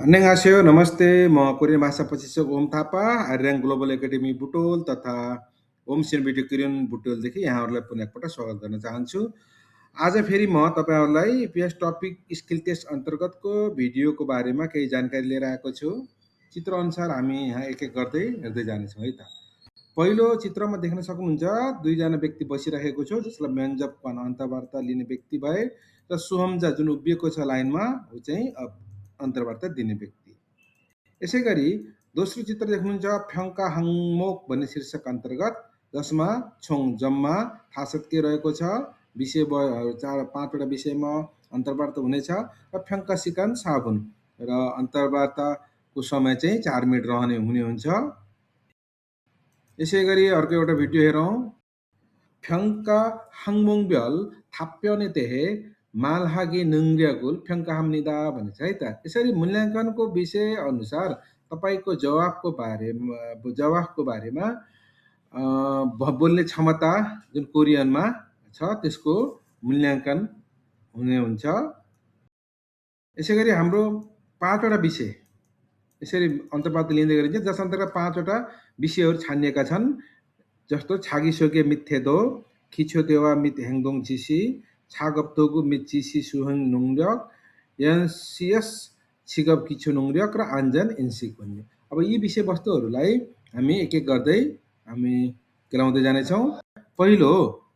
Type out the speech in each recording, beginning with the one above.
안녕하세요. नमस्ते। म कोरियन भाषा प्रशिक्षक ओम थापा, आर्याङ ग्लोबल एकाडेमी बुटोल तथा ओम सिनबिटी कुरियन बुटोलदेखि यहाँहरूलाई पुनः एकपल्ट स्वागत गर्न चाहन्छु। आज फेरि म तपाईँहरूलाई पिएस टपिक स्किल टेस्ट अन्तर्गतको भिडियोको बारेमा केही जानकारी लिएर आएको छु। चित्र अनुसार हामी यहाँ एक एक गर्दै हेर्दै जानेछौँ है त। पहिलो चित्रमा देख्न सक्नुहुन्छ दुईजना व्यक्ति बसिरहेको छु, जसलाई म्यान्जप अन्तर्वार्ता लिने व्यक्ति भए र सुहम्जा जुन उभिएको छ लाइनमा ऊ चाहिँ अन्तर्वार्ता दिने व्यक्ति। यसै गरी दोस्रो चित्र देख्नुहुन्छ फ्याङ्का हाङमोक भन्ने शीर्षक अन्तर्गत, जसमा छोङ जम्मा थासत के रहेको छ, विषय 5वटा विषयमा अन्तर्वार्ता हुनेछ र फ्याङ्का सिकान साबुन र अन्तर्वार्ताको समय चाहिँ 4 मिनट हुने हुन्छ। यसै गरी अर्को एउटा भिडियो हेरौँ। फ्याङ्का हाङमोङब्यल थाप्यने तेहे मालहागे नङ्ग्र्यागुल फ्याङ्का हाम्निदा भनिन्छ है त। यसरी मूल्याङ्कनको विषय अनुसार तपाईँको जवाफको बारेमा बोल्ने क्षमता जुन कोरियनमा छ त्यसको मूल्याङ्कन हुने हुन्छ। यसै गरी हाम्रो 5वटा विषय यसरी अन्तर्वार्ता लिँदै गरिन्छ, जस अन्तर्गत 5वटा विषयहरू छानिएका छन्, जस्तो छागिसोगे मिथ्येदो, खिछोदेवा मिथ हेङदोङ चिसी, छागप्तोगु मिथ चिसी सुहङ नुङ्ग्र्यक, यन्सियस छिगप किछो नुङ्ग्र्यक र आन्जन इन्सिक भन्ने। अब यी विषयवस्तुहरूलाई हामी एक एक गर्दै हामी केलाउँदै जानेछौँ। पहिलो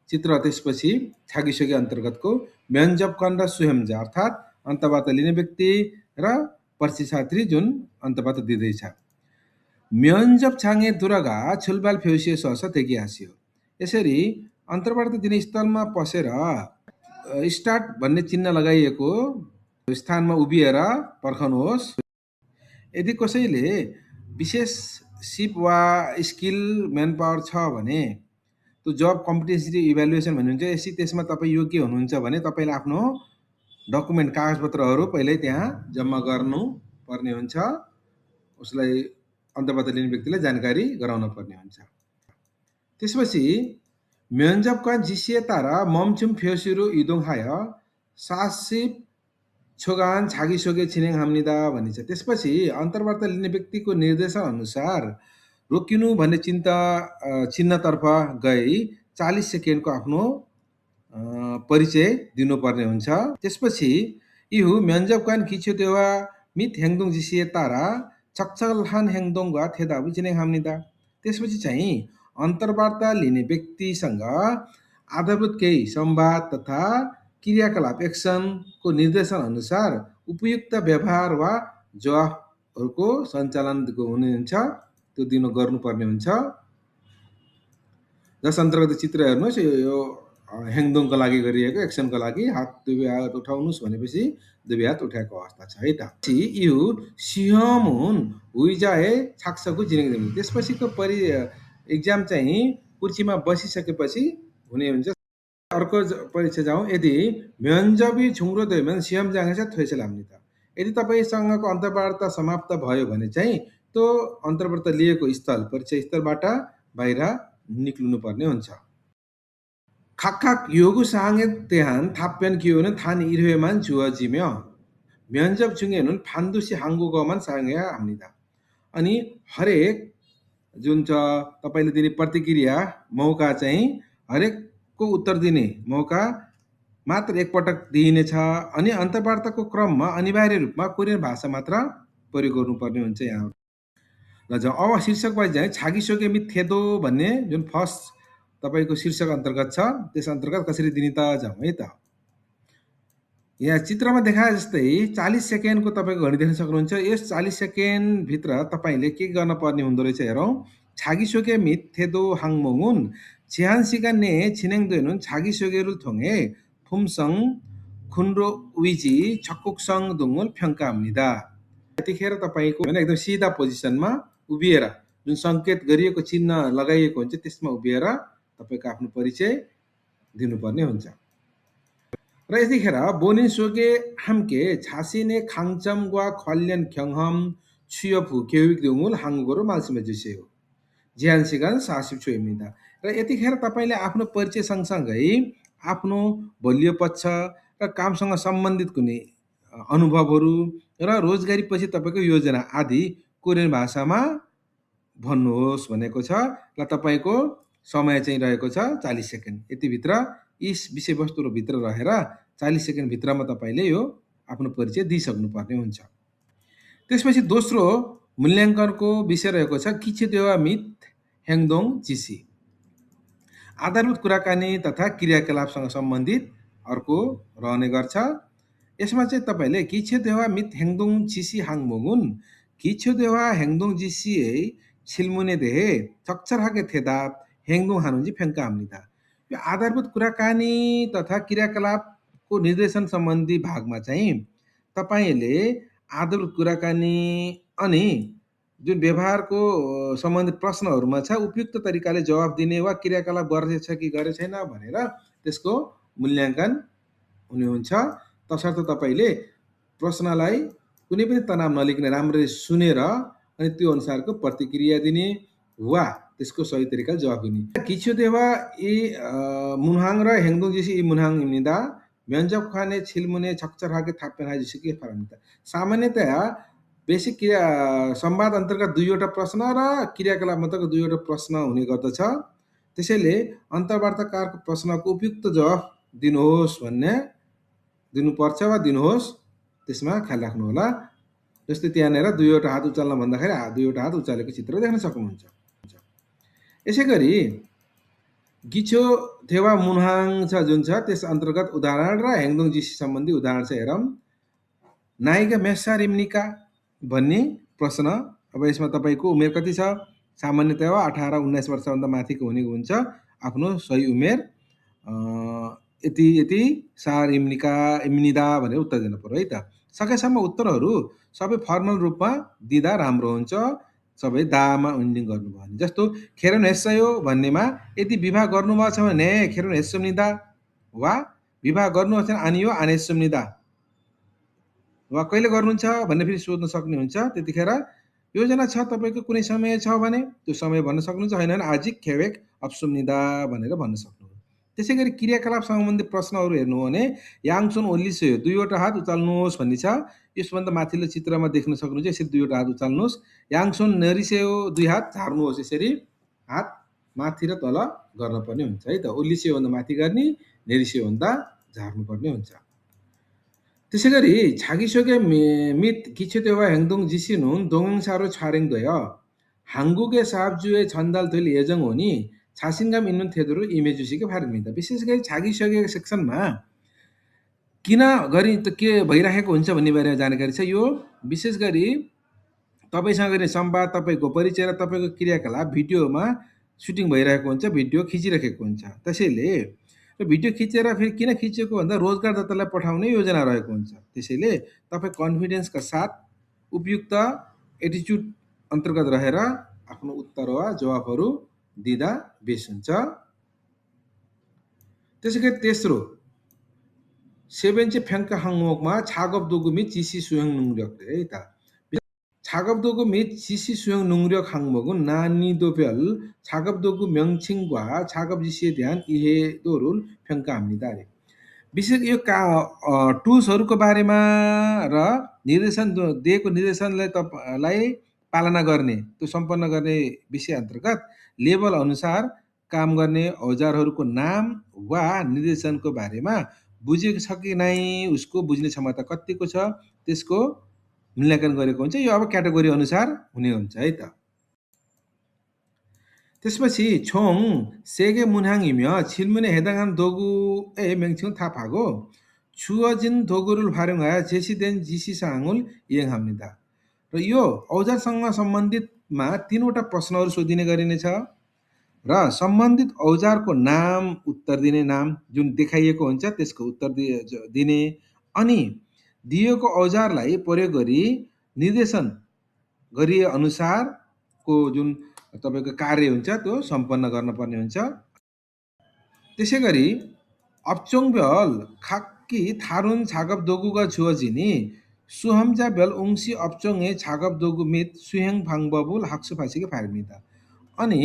चित्र त्यसपछि छागिसोगे अन्तर्गतको म्यान्जप कन्ड सुहेम्जा अर्थात् अन्तर्वार्ता लिने व्यक्ति र प्रशिक्षार्थी जुन अन्तर्वार्ता दिँदैछ। म्यान्जप छाङे दुरागा छुलबाल फेउसिए सहसा तेगी हाँस्यो। यसरी अन्तर्वार्ता दिने स्थलमा पसेर स्टार्ट भन्ने चिन्ह लगाइएको स्थानमा उभिएर पर्खनुहोस्। यदि कसैले विशेष सिप वा स्किल म्यान पावर छ भने त्यो जब कम्पिटेन्सी इभ्यालुएसन भन्नुहुन्छ, यसरी त्यसमा तपाईँ योग्य हुनुहुन्छ भने तपाईँले आफ्नो डकुमेन्ट कागजपत्रहरू पहिल्यै त्यहाँ जम्मा गर्नु पर्ने हुन्छ। उसलाई अन्तर्वार्ता लिने व्यक्तिलाई जानकारी गराउन पर्ने हुन्छ। त्यसपछि म्यान्जपका जिसिए तारा ममचुम फेसिरो इदोङ हाय सासिप छोगान छागिसोगे छिनेङ हाम्निदा भनिन्छ। त्यसपछि अन्तर्वार्ता लिने व्यक्तिको निर्देशन अनुसार रोकिनु भन्ने चिन्हतर्फ गई 40 सेकेन्डको आफ्नो परिचय दिनुपर्ने हुन्छ। त्यसपछि इहु म्यान्जपकान किछो देवा मिथ हेङदोङ जिसिए तारा छक्छलहान हेङदोङगा थेदाबु छिनेङ हाम्निदा। त्यसपछि चाहिँ अन्तर्वार्ता लिने व्यक्तिसँग आधारभूत केही संवाद तथा क्रियाकलाप एक्सनको निर्देशन अनुसार उपयुक्त व्यवहार वा जवाफहरूको सञ्चालन हुने हुन्छ, त्यो गर्नुपर्ने हुन्छ। जस अन्तर्गत चित्र हेर्नुहोस्, यो हेङदोङको लागि गरिएको एक्सनको लागि हात दुवै हात उठाउनुहोस् भनेपछि दुवै हात उठाएको अवस्था छ है त। यु सिंहमुन हुइजाए छाक्सको जिनिङ दिनु। त्यसपछिको इक्जाम चाहिँ कुर्सीमा बसिसकेपछि हुने हुन्छ। अर्को परीक्षा जाउँ। यदि म्यान्जबी झुङ्रो दैमन सिएम जाँगेछ थोइसेल हाम्ने त। यदि तपाईँसँगको अन्तर्वार्ता समाप्त भयो भने चाहिँ त्यो अन्तर्वार्ता लिएको स्थल परीक्षा स्थलबाट बाहिर निक्लिनु पर्ने हुन्छ। खाक योगु साङे तेहान थाप्यन कियोन थान इरहेमान जुवा जिम्यो म्यान्जब जुङेनुन फान्दुसी हाङ्गुगमान साङे हाम्निदा। अनि हरेक जुन छ तपाईँले दिने प्रतिक्रिया मौका चाहिँ हरेकको उत्तर दिने मौका मात्र एकपटक दिइनेछ। अनि अन्तर्वार्ताको क्रममा अनिवार्य रूपमा कोरियन भाषा मात्र प्रयोग गर्नुपर्ने हुन्छ यहाँ। र अब शीर्षक वाइज चाहिँ छागिसोगे मिथ्येदो भन्ने जुन फर्स्ट तपाईँको शीर्षक अन्तर्गत छ, त्यस अन्तर्गत कसरी दिने त जाउँ है त। यहाँ चित्रमा देखाए जस्तै 40 सेकेन्डको तपाईँको घडी देख्न सक्नुहुन्छ। यस 40 सेकेन्डभित्र तपाईँले के गर्न पर्ने हुँदो रहेछ हेरौँ। छागिसोगे मिथ्येदो हाङमोङुन छिहानसिका ने छिनेङ दोनुन छागिसोगेरुल थोङे फुमसङ खुन्ड्रो उइजी छक्कुकसङ दुङ्गुल फ्याङ्काम्निदा। यतिखेर तपाईँको एकदम सिधा पोजिसनमा उभिएर जुन सङ्केत गरिएको चिन्ह लगाइएको हुन्छ त्यसमा उभिएर तपाईँको आफ्नो परिचय दिनुपर्ने हुन्छ। र यतिखेर बोनिन सोगे हाम्के छासिने खाङचम वा खल्यान ख्यङहम छुयफु केविक दुङ्गुल हाङ्गोरो मालसिमा जुसे हो ज्यान सिगान सासिप छुइमिदा। र यतिखेर तपाईँले आफ्नो परिचय सँगसँगै आफ्नो बलियो पक्ष र कामसँग सम्बन्धित कुनै अनुभवहरू र रोजगारी पछि तपाईँको योजना आदि कोरियन भाषामा भन्नुहोस् भनेको छ र तपाईँको समय चाहिँ रहेको छ 40 सेकेन्ड। यतिभित्र यी विषयवस्तुहरू भित्र रहेर 40 सेकेन्ड भित्रमा तपाईँले यो आफ्नो परिचय दिइसक्नुपर्ने हुन्छ। त्यसपछि दोस्रो मूल्याङ्कनको विषय रहेको छ किछेदेवा मिथ हेङदोङ जिसी। आधारभूत कुराकानी तथा क्रियाकलापसँग सम्बन्धित अर्को रहने गर्छ। यसमा चाहिँ तपाईँले किछेदेवा मिथ हेङदोङ जिसी हाङमोगुन किछेदेवा हेङदोङ जिसी छिल्मुने देहे चक्चरहाके थेदाप हेङदोङ हानुजी फेङ्का हाम्निदा। यो आधारभूत कुराकानी तथा क्रियाकलापको निर्देशन सम्बन्धी भागमा चाहिँ तपाईँले आधारभूत कुराकानी अनि जुन व्यवहारको सम्बन्धित प्रश्नहरूमा छ उपयुक्त तरिकाले जवाफ दिने वा क्रियाकलाप गरेछ कि गरे छैन भनेर त्यसको मूल्याङ्कन हुने हुन्छ। तसर्थ तपाईँले प्रश्नलाई कुनै पनि तनाव नलिकन राम्ररी सुनेर अनि त्यो अनुसारको प्रतिक्रिया दिने वा त्यसको सही तरिकाले जवाफ दिने। किछुदेवा यी मुनहाङ र हेङदोङ जिसी यी मुनहाङ निदा व्यञ्जक खाने छिल्मुने छक्चर हाके थाप्पेन जिसीकै फरक। सामान्यतया बेसिक क्रिया संवाद अन्तर्गत 2वटा प्रश्न र क्रियाकलाप अन्तर्गत 2वटा प्रश्न हुने गर्दछ। त्यसैले अन्तर्वार्ताकारको प्रश्नको उपयुक्त जवाफ दिनुहोस् भन्ने दिनुपर्छ वा दिनुहोस् त्यसमा ख्याल राख्नु होला। जस्तै त्यहाँनिर 2वटा हात उचाल्न भन्दाखेरि 2वटा हात उचालेको चित्र देख्न सक्नुहुन्छ। यसै गरी गिछो थेवा मुनहाङ छ जुन छ त्यस अन्तर्गत उदाहरण र हेङदोङ जिसी सम्बन्धी उदाहरण चाहिँ हेरौँ। नायिका मेसा रिम्निका भन्ने प्रश्न। अब यसमा तपाईँको उमेर कति छ? सामान्यतया 18-19 वर्षभन्दा माथिको हुने हुन्छ आफ्नो सही उमेर। यति यति सार इम्निका इम्निदा भनेर उत्तर दिनु पर्यो है त। सकेसम्म उत्तरहरू सबै फर्मल रूपमा दिँदा राम्रो हुन्छ, सबै दामा उन्डिङ गर्नुभयो भने। जस्तो खेरन हेस्सयो भन्नेमा यदि विवाह गर्नुभएको छ भने खेरन हेस्सुम्निदा वा विवाह गर्नुभएको छैन आनियो आनेस्सुम्निदा वा कहिले गर्नुहुन्छ भन्ने फेरि सोध्न सक्ने हुन्छ। त्यतिखेर योजना छ तपाईँको कुनै समय छ भने त्यो समय भन्न सक्नुहुन्छ, होइन भने आजिक खेवेक अप्सुम्निदा भनेर भन्न सक्नुहुन्छ। त्यसै गरी क्रियाकलाप सम्बन्धी प्रश्नहरू हेर्नु हो भने याङसुन ओल्लिसयो 2वटा हात उचाल्नुहोस् भन्ने छ। यसभन्दा माथिल्लो चित्रमा देख्न सक्नुहुन्छ। यसरी 2वटा हात उचाल्नुहोस्। याङसुन नेरिसेयो 2 हात झार्नुहोस्। यसरी हात माथि र तल गर्नुपर्ने हुन्छ है त। ओल्लिसेयो भन्दा माथि गर्ने, नेरिसेयो भन्दा झार्नुपर्ने हुन्छ। त्यसै गरी छागिसोगे मित किछेदेवा हेङदोङ जिसिनुन दोङसारो छारेङ दय हाङ्गुगे साबजुए छन्दाल थोइले हेजङ हो नि छासिङगाम इन्नुन थेदुरु इमेजुसीको फार्मित। विशेष गरी छागिसकेको सेक्सनमा किन गरी त के भइराखेको हुन्छ भन्ने बारेमा जानकारी छ। यो विशेष गरी तपाईँसँग गर्ने संवाद, तपाईँको परिचय र तपाईँको क्रियाकलाप भिडियोमा सुटिङ भइरहेको हुन्छ, भिडियो खिचिरहेको हुन्छ। त्यसैले र भिडियो खिचेर फेरि किन खिचेको भन्दा रोजगारदातालाई पठाउने योजना रहेको हुन्छ। त्यसैले तपाईँ कन्फिडेन्सका साथ उपयुक्त एटिच्युड अन्तर्गत रहेर आफ्नो उत्तर वा जवाफहरू दिँदा बेस हुन्छ। त्यसै गरी तेस्रो सेभेन्चे फ्याङ्का हाङमोकमा छागप दोगुमी चिसी सुयङ नुङर्यक है त। छागप दोगु मित चिसी सुयङ नुङर्यक हाङमोगु नानी दोपेल छागप दोगु म्यङछिङवा छागप जिसी ध्यान इहे दोरुल फ्याङ्का हाम्निदा रे। विशेष यो टुल्सहरूको बारेमा र निर्देशन दिएको निर्देशनलाई तपाईँलाई पालना गर्ने त्यो सम्पन्न गर्ने विषय अन्तर्गत लेभल अनुसार काम गर्ने औजारहरूको नाम वा निर्देशनको बारेमा बुझेको छ कि नै, उसको बुझ्ने क्षमता कतिको छ त्यसको मूल्याङ्कन गरेको हुन्छ। यो अब क्याटेगोरी अनुसार हुने हुन्छ है त। त्यसपछि छोङ सेगे मुनहाङ हिम्य छिल्मुने हेदाङान दोगु मेङछिङ थापागो छुअजिन दोगुरुल फारुङ हाया जेसिदेन जिसी साङुल यङ हाम्निदा। र यो औजारसँग सम्बन्धितमा 3वटा प्रश्नहरू सोधिने गरिनेछ र सम्बन्धित औजारको नाम, उत्तर दिने नाम जुन देखाइएको हुन्छ त्यसको उत्तर दिने अनि दिएको औजारलाई प्रयोग गरी निर्देशन गरिए अनुसारको जुन तपाईँको कार्य हुन्छ त्यो सम्पन्न गर्नुपर्ने हुन्छ। त्यसै गरी अप्चोङब्यल खाक्की थारुन छागप दोगुगा छुअजिनी सुहम्जा बेल उङ्सी अप्चोङे छागप दोगु मित सुहेङ फाङबबुल हाक्सु फाँसीको फार्मिदा। अनि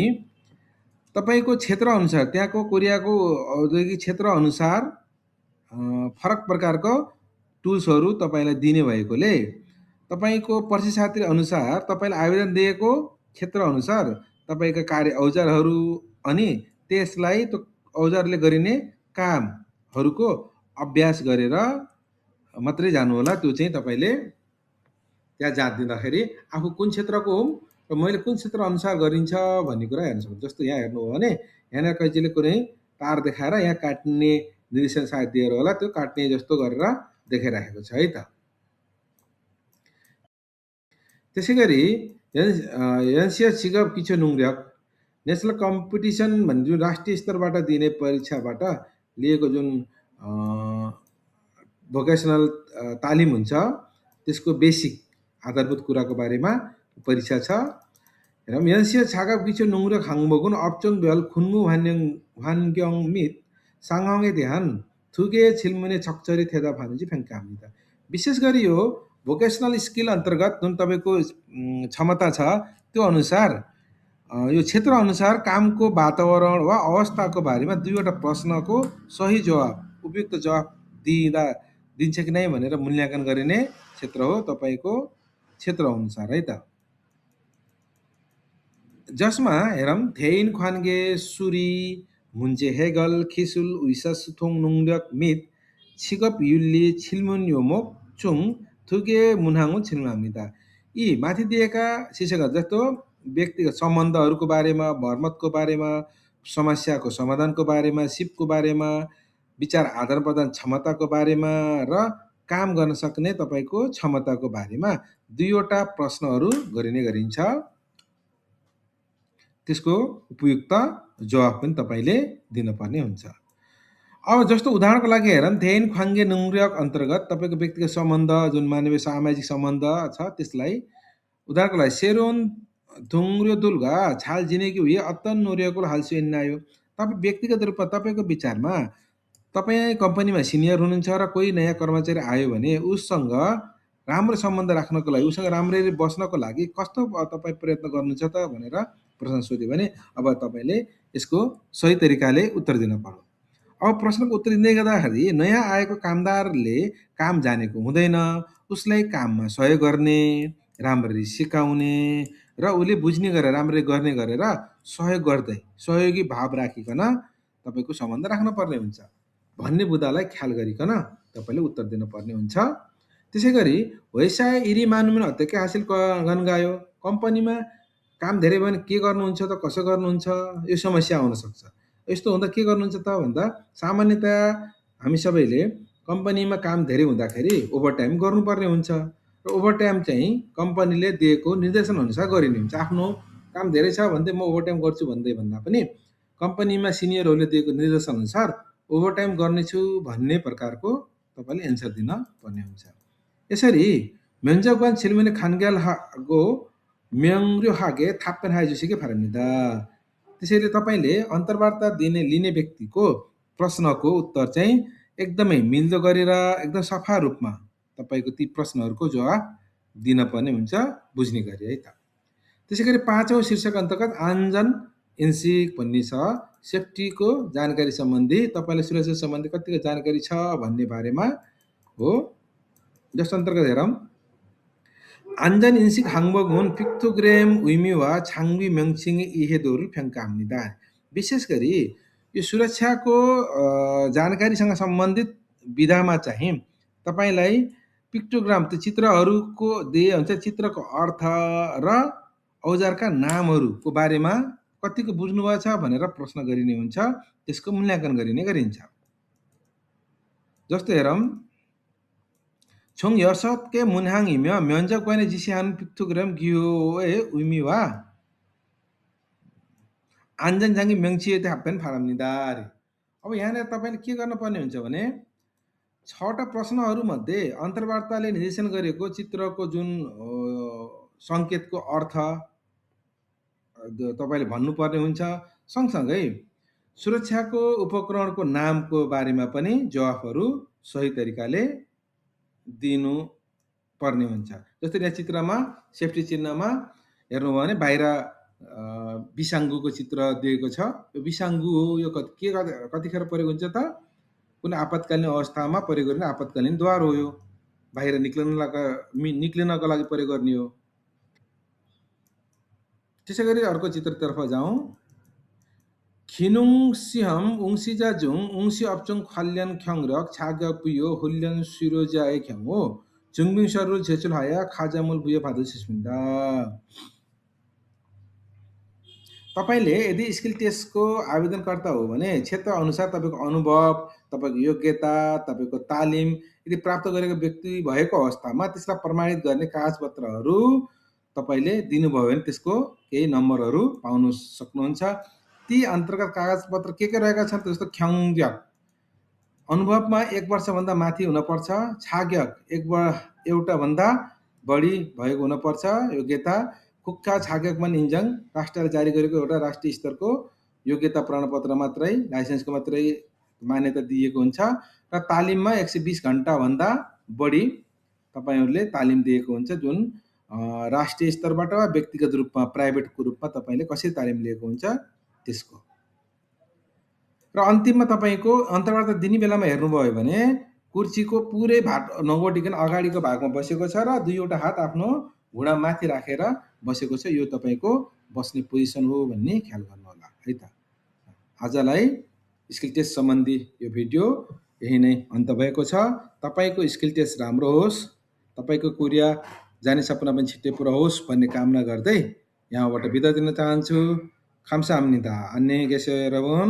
तपाईँको क्षेत्र अनुसार त्यहाँको कोरियाको औद्योगिक क्षेत्र अनुसार फरक प्रकारको टुल्सहरू तपाईँलाई दिने भएकोले तपाईँको प्रशिक्षार्थी अनुसार तपाईँले आवेदन दिएको क्षेत्र अनुसार तपाईँका कार्य औजारहरू अनि त्यसलाई त्यो औजारले गरिने कामहरूको अभ्यास गरेर मात्रै जानुहोला। त्यो चाहिँ तपाईँले त्यहाँ जाँच दिँदाखेरि आफू कुन क्षेत्रको हुँ र मैले कुन क्षेत्र अनुसार गरिन्छ भन्ने कुरा हेर्न सक्छु। जस्तो यहाँ हेर्नुभयो भने यहाँनिर कैँचीले कुनै तार देखाएर यहाँ काट्ने निर्देशन सायद दिएर होला, त्यो काट्ने जस्तो गरेर देखाइराखेको छ है त। त्यसै गरी एनसिएस सिगप किचो नुङ्ग्र्याक नेसनल कम्पिटिसन भन्ने जुन राष्ट्रिय स्तरबाट दिने परीक्षाबाट लिएको जुन भोकेसनल तालिम हुन्छ त्यसको बेसिक आधारभूत कुराको बारेमा परीक्षा छ। र एनसिएस छागा किचो नुङ्ग्र्याक हाङबोगुन अप्चोङ बेल खुन्मु भान्ग्योङ मित साङहङे ध्यान थुगे छिल्मुने छक्चरी थेदा भानु चाहिँ फ्याङ्का। विशेष गरी यो भोकेसनल स्किल अन्तर्गत जुन तपाईँको क्षमता छ त्यो अनुसार यो क्षेत्र अनुसार कामको वातावरण वा अवस्थाको बारेमा दुईवटा प्रश्नको सही जवाब उपयुक्त जवाब दिन्छ कि नै भनेर मूल्याङ्कन गरिने क्षेत्र हो तपाईँको क्षेत्र अनुसार है त। जसमा हेरौँ थेइन ख्वान्गे सुरी मुन्चे हेगल खिसुल उइसा सुथोङ नुङ्ग्र्याक मित छिगप युल्ली छिल्मुन योमोक चुङ थुगे मुन्हाङु छिल्मामिता। यी माथि दिएका शीर्षकहरू जस्तो व्यक्तिगत सम्बन्धहरूको बारेमा, भरमतको बारेमा, समस्याको समाधानको बारेमा, सिपको बारेमा, विचार आदान प्रदान क्षमताको बारेमा र काम गर्न सक्ने तपाईँको क्षमताको बारेमा दुईवटा प्रश्नहरू गरिने गरिन्छ। त्यसको उपयुक्त जवाब पनि तपाईँले दिनुपर्ने हुन्छ। अब जस्तो उदाहरणको लागि हेरौँ थेन ख्वाङ्गे नुङ्ग्र्याक अन्तर्गत तपाईँको व्यक्तिगत सम्बन्ध जुन मानवीय सामाजिक सम्बन्ध छ त्यसलाई उदाहरणको लागि सेरोन धुङ्ग्र्यो दुल्गा छाल जिनेकी हुए अत्तन नोर्याको हाल्सु एन्नायो। तपाईँ व्यक्तिगत रूपमा तपाईँको विचारमा तपाईँ कम्पनीमा सिनियर हुनुहुन्छ र कोही नयाँ कर्मचारी आयो भने उससँग राम्रो सम्बन्ध राख्नको लागि, उसँग राम्ररी बस्नको लागि कस्तो तपाईँ प्रयत्न गर्नुहुन्छ त भनेर प्रश्न सोध्यो भने अब तपाईँले यसको सही तरिकाले उत्तर दिन पर्यो। अब प्रश्नको उत्तर दिँदै गर्दाखेरि नयाँ आएको कामदारले काम जानेको हुँदैन, उसलाई काममा सहयोग गर्ने, राम्ररी सिकाउने र उसले बुझ्ने गरेर राम्ररी गर्ने गरेर सहयोग गर्दै सहयोगी भाव राखिकन तपाईँको सम्बन्ध राख्नुपर्ने हुन्छ भन्ने बुदालाई ख्याल गरिकन तपाईँले उत्तर दिनुपर्ने हुन्छ। त्यसै गरी वैसा इरी मानुमिन अत्यकै हासिल गर्न गयो, कम्पनीमा काम धेरै भयो भने के गर्नुहुन्छ त, कसो गर्नुहुन्छ, यो समस्या आउन सक्छ। यस्तो हुँदा के गर्नुहुन्छ त भन्दा सामान्यतया हामी सबैले कम्पनीमा काम धेरै हुँदाखेरि ओभरटाइम गर्नुपर्ने हुन्छ र ओभरटाइम चाहिँ कम्पनीले दिएको निर्देशन अनुसार गरिने हुन्छ। आफ्नो काम धेरै छ भन्दै म ओभरटाइम गर्छु भन्दै भन्दा पनि कम्पनीमा सिनियरहरूले दिएको निर्देशन अनुसार ओभरटाइम गर्नेछु भन्ने प्रकारको तपाईँले एन्सर दिन पर्ने हुन्छ। यसरी मेन्जगवान छिल्मिने खानग्याल हागो म्याङ्ग्र्यो हागे थाप्पेन हाइजुसिके फारमिदा। त्यसैले तपाईँले अन्तर्वार्ता लिने व्यक्तिको प्रश्नको उत्तर चाहिँ एकदमै मिल्दो गरेर एकदम सफा रूपमा तपाईँको ती प्रश्नहरूको जवाब दिनपर्ने हुन्छ बुझ्ने गरी है त। त्यसै गरी 5औं शीर्षक अन्तर्गत आन्जन इन्सिक भन्ने छ सेफ्टीको जानकारी सम्बन्धी, तपाईँलाई सुरक्षा सम्बन्धी कतिको जानकारी छ भन्ने बारेमा हो। जस अन्तर्गत हेरौँ आन्जन इन्सिक हाङबोग हुन पिक्थोग्राम उइमिवा छाङ्बी म्याङ्छिङ इहेदोर फ्याङ्काम्निदा। विशेष गरी यो सुरक्षाको जानकारीसँग सम्बन्धित विधामा चाहिँ तपाईँलाई पिक्टोग्राम त्यो चित्रहरूको दिए हुन्छ, चित्रको अर्थ र औजारका नामहरूको बारेमा कतिको बुझ्नुभएको छ भनेर प्रश्न गरिने हुन्छ, त्यसको मूल्याङ्कन गरिने गरिन्छ। जस्तो हेरौँ छोङ यसतके मुनहाङ हिम्य म्यन्जक गने जिसिहान पिक्टोग्राम गियोए उइमिवा आन्जन जाङ्गी म्याङ्छिए हाप्पेन फारमनिदार। अब यहाँनिर तपाईँले के गर्नुपर्ने हुन्छ भने 6वटा प्रश्नहरूमध्ये अन्तर्वार्ताले निर्देशन गरेको चित्रको जुन सङ्केतको अर्थ तपाईँले भन्नुपर्ने हुन्छ, सँगसँगै सुरक्षाको उपकरणको नामको बारेमा पनि जवाफहरू सही तरिकाले दिनु पर्ने हुन्छ। जस्तै यहाँ चित्रमा सेफ्टी चिन्हमा हेर्नुभयो भने बाहिर विसाङ्गुको चित्र दिएको छ। यो विसाङ्गु हो, यो कतिखेर प्रयोग हुन्छ त, कुनै आपतकालीन अवस्थामा प्रयोग गरिने आपतकालीन द्वार हो यो बाहिर निक्लिनको लागि प्रयोग गर्ने हो। त्यसै गरी अर्को चित्रतर्फ जाउँ। खिनुङ सिहम उङसिजा जुङ उङसी अपचुङ ख्वाल्यान ख्यङरक छाग्या पुयो हुल्यान सुरोज्या ए ख्यङ हो जुङबिङ सरु झेचुल हाया खाजामुल बुयो भादु सिस्मिन्दा। तपाईँले यदि स्किल टेस्टको आवेदनकर्ता हो भने क्षेत्र अनुसार तपाईँको अनुभव, तपाईँको योग्यता, तपाईँको तालिम यदि प्राप्त गरेको व्यक्ति भएको अवस्थामा त्यसलाई प्रमाणित गर्ने कागजपत्रहरू तपाईँले दिनुभयो भने त्यसको केही नम्बरहरू पाउन सक्नुहुन्छ। ती अन्तर्गत कागजपत्र के रहेका छन् जस्तो ख्याङ्ग्यक अनुभवमा 1 वर्षभन्दा माथि हुनपर्छ, छाग्यक एउटा भन्दा बढी भएको हुनपर्छ योग्यता, कुक्का छाग्यकमा इन्जङ राष्ट्रले जारी गरेको एउटा राष्ट्रिय स्तरको योग्यता प्रमाणपत्र मात्रै लाइसेन्सको मात्रै मान्यता दिएको हुन्छ र तालिममा 120 घण्टाभन्दा बढी तपाईँहरूले तालिम दिएको हुन्छ, जुन राष्ट्रिय स्तरबाट वा व्यक्तिगत रूपमा प्राइभेटको रूपमा तपाईँले कसरी तालिम लिएको हुन्छ त्यसको। र अन्तिममा तपाईँको अन्तर्वार्ता दिने बेलामा हेर्नुभयो भने कुर्सीको पुरै भाग नगोटिकन अगाडिको भागमा बसेको छ र दुईवटा हात आफ्नो घुँडा माथि राखेर बसेको छ। यो तपाईँको बस्ने पोजिसन हो भन्ने ख्याल गर्नु होला है त। आजलाई स्किल टेस्ट सम्बन्धी यो भिडियो यही नै अन्त भएको छ। तपाईँको स्किल टेस्ट राम्रो होस्, तपाईँको कोरिया जाने सपना पनि छिट्टै पुरा होस् भन्ने कामना गर्दै यहाँबाट बिदा दिन चाहन्छु। 감사합니다. 안녕히 계세요, 여러분.